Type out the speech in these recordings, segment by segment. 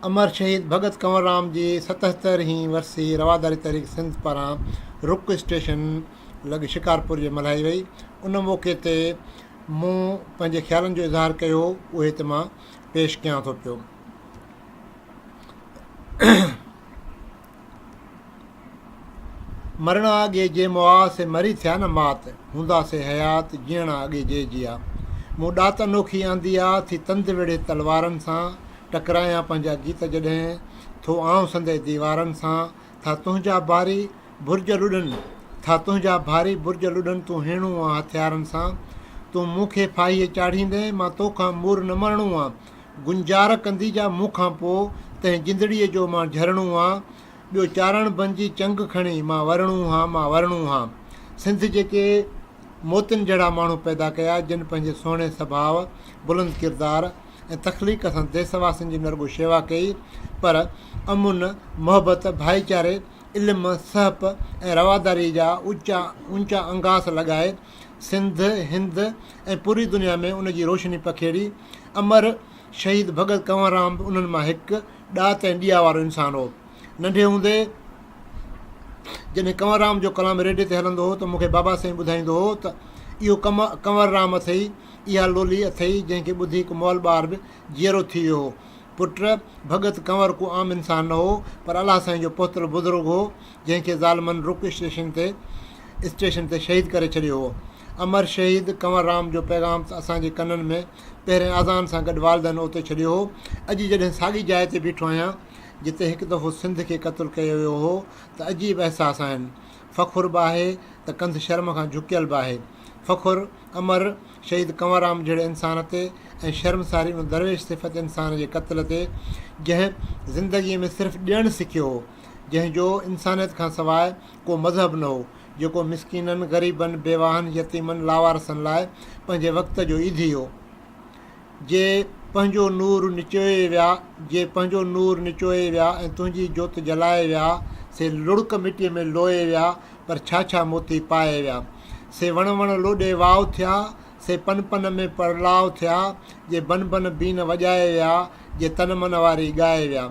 امر شهيد ڀڳت ڪنور رام جي 77 هين ورسي رواداري تحريڪ سنڌ پاران رڪ اسٽيشن لڳ شڪارپور جي ملهائي وئي. ان موقعي تي مون پنهنجي خيالن جو اظهار ڪيو هو، اهي هت مان پيش ڪيان ٿو پيو. مرڻا اڳي جي مئا، سي مري ٿيا نه مات، هوندا سي حيات، جيئڻا اڳي جي جيئا. مون ڏات انوکي آندي آ، ٿي تند وڙهي تلوارن سان، ٽڪرايان پنهنجا گيت جڏهن، ٿو آئون سندي ديوارن سان، ٿا تنهنجا باري برج لڏن، ٿا تنهنجا ڀاري برج لڏن، تون هيڻو آن هٿيارن سان، تون مون کي ڦاهيء چاڙهيندين، مان توکان مور نه مرڻو آن، گنجار ڪندي جا مون کان پوء، تنهن جندڙيء جو مان جهرڻو آن، ٻيو چارڻ بنجي چنگ کڻي، مان ورڻو هان، مان ورڻو هان. سنڌ جيڪي موتين جهڙا ماڻهو پيدا ڪيا، جن پنهنجي سهڻي سڀاء، بلند ڪردار ۽ تخليق سان ديس واسين جي نه رڳو شيوا ڪئي، پر امن، محبت، ڀائيچاري، علم، سهپ ۽ رواداريء جا اوچا اونچا انگاس لڳائي، سنڌ، هند ۽ پوري دنيا ۾ ان جي روشني پکيڙي. امر شهيد ڀڳت ڪنور رام به انهن مان هڪ ڏات ۽ ڏيا وارو انسان هو. ننڍي هوندي جڏهن ڪنور رام جو ڪلام ريڊيو تي هلندو هو ته مون کي بابا سائين ٻڌائيندو هو ته اهو ڪنور رام اٿئي، اها لولي اٿئي جنهن کي ٻڌي هڪ مئل ٻار به جيئرو ٿي ويو هو. پٽ، ڀڳت ڪنور ڪو عام انسان نه هو، پر الله سائين جو پهتل بزرگ هو، جنهن کي ظالمن رڪ اسٽيشن تي اسٽيشن تي شهيد ڪري ڇڏيو هو. امر شهيد ڪنور رام جو پيغام ته اسان جي ڪنن ۾ پهرين اذان سان گڏ والدين اوتي ڇڏيو هو. اڄ جڏهن ساڳي جاء تي بيٺو آهيان، جتي هڪ دفعو سنڌ کي قتل ڪيو ويو هو ته عجيب احساس آهن. فخر به آهي ته ڪنڌ شرم کان جهڪيل به آهي. فخر امر شهيد ڪنور رام جهڙي انسان تي ۽ شرمساري ان درويش صفت انسان جي قتل تي، جنهن زندگيء ۾ صرف ڏيڻ سکيو هو، جنهن جو انسانيت کان سواء ڪو مذهب نه هو، جيڪو مسڪينن، غريبن، بيواهن، يتيمن، لاوارثن لاء پنهنجي وقت جو ايڌي هو. جي پنهنجو نور نچوئي ويا، جي پنهنجو نور نچوئي ويا ۽ تنهنجي جوت جلائي ويا، سي لڙڪ مٽيء ۾ لوئي ويا، پر ڇا ڇا موتي پائي ويا. سي وڻ وڻ لوڏي واء ٿيا، سي پن پن ۾ پڙلاء ٿيا، جي بن بن بين وڄائي ويا، جي تن من واري ڳائي ويا.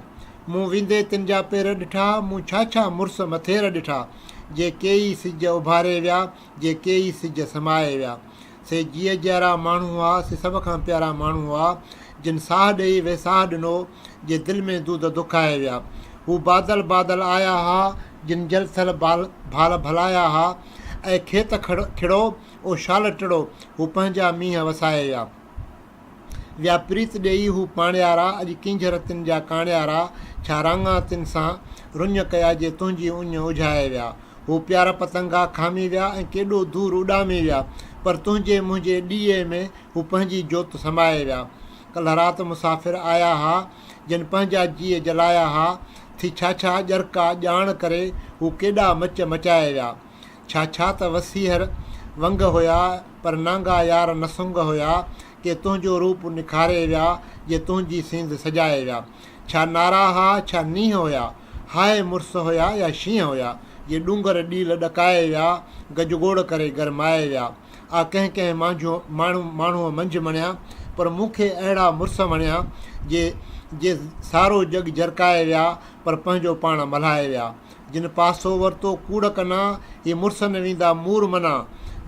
مون ويندي تن جا پير ڏٺا، مون ڇا ڇا مڙس مٿير ڏٺا، جي ڪيئي سج اڀاري ويا، جي ڪيئي سج سمائي ويا. سي جيء جيارا ماڻهو هئا، سي سڀ کان پيارا ماڻهو هئا، جن ساهه ڏيئي ويساهه ڏنو، جي دل ۾ دود دکائي ويا. هو بادل بادل آيا ها، جن جل ٿل ڀال ڀلايا ها، اي کيت کڙو، او شال ٽڙو، هو پنهنجا مينهن وسائي ويا. ويا پريت ڏيئي هو پاڻيارا، اڄ ڪينجهر تن جا ڪاڻيارا، ڇا راڱا تن سان رڃ ڪيا، جي تنهنجي اڃ اجهائي ويا. هو پيارا پتنگا کامي ويا ۽ ڪيڏو دور اڏامي ويا، پر تنهنجي منهنجي ڏيئي ۾ هو پنهنجي جوت سمائي ويا. ڪلهه رات مسافر آيا ها، جن پنهنجا جيء جلايا ها، ٿي ڇا ڇا ڄرڪا ڄاڻ ڪري، هو ڪيڏا مچ مچائي ويا. ڇا ڇا ته وسيهر ونگ هيا، پر نانگا يار نسنگ هيا، ڪي تنهنجو روپ نکاري ويا، جي تنهنجي سينڌ سجائي ويا. ڇا نعرا ها، ڇا نينهن هيا، هاء مڙس هيا يا شينهن هيا، جي ڏونگر ڏيل ڏڪائي ويا، گجگوڙ ڪري گرمائي ويا. آء ڪنهن ڪنهن مانجهو ماڻهو ماڻهوء منجهه مڻيا، پر مون کي اهڙا مڙس وڻيا، جي جي سارو جڳ جرڪائي ويا، پر پنهنجو پاڻ ملهائي ويا. جن پاسو ورتو ڪوڙ ڪنا، هي مڙس نه ويندا مور منا،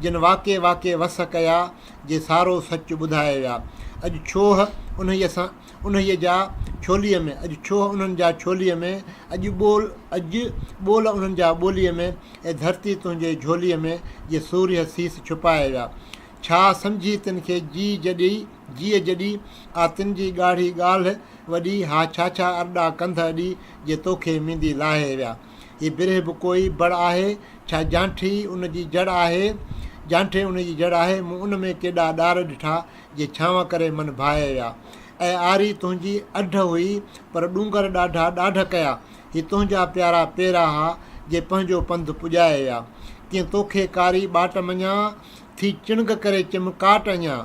جن واقعي واقعي وس ڪيا، جي سارو سچ ٻڌائي ويا. اڄ ڇوهه انهيء سان انهيء جا ڇوليء ۾، اڄ ڇوهه انهن جا ڇوليء ۾، اڄ ٻول اڄ ٻول انهن جا ٻوليء ۾، اي ڌرتي تنهنجي جهوليء ۾، جي سورهيه سيس ڇپائي ويا. ڇا سمجهي تن کي جي جڏي جيء جڏي، آ تن جي ڳاڙهي ڳالهه وڏي، ها ڇا ڇا ارڏا ڪنڌ اڏي، جي توکي ميندي لاهي ويا. هي برهه به ڪوئي بڙ آهي، ڇا جانٺي ان جي جڙ آهي، جانٺي ان جي جڙ آهي، مون ان ۾ ڪيڏا ڏار ڏٺا، جي ڇانو ڪري من ڀائي ويا. اي آري تنهنجي اڍ هئي، پر ڏونگر ڏاڍا ڏاڍ ڪيا، هي تنهنجا پيارا پيرا ها، جي پنهنجو پنڌ پڄائي ويا. ڪيئن توکي ڪاري ٻاٽ مڃان، ٿي چڻگ ڪري چمڪاٽ اڃان،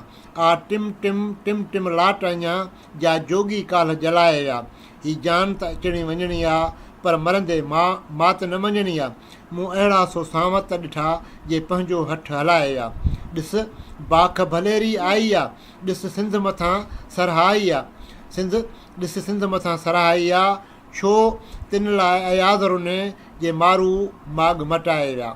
آ ٽم ٽم ٽم ٽم لاٽ اڃان، جا جوڳي ڪالهه جلائي ويا. هي جان ته اچڻي وڃڻي آ، پر مرندي مات نه مڃڻي آ. مون اهڙا سو سانوت ڏٺا، جي پنهنجو هٺ هلائي ويا. ڏس، باک ڀليري آئي آ، ڏس سنڌ مٿان سرهائي آ. سنڌ ڏس سنڌ مٿان سرهائي آ، ڇو تن لاء اياز رني، جي مارو ماڳ مٽائي ويا.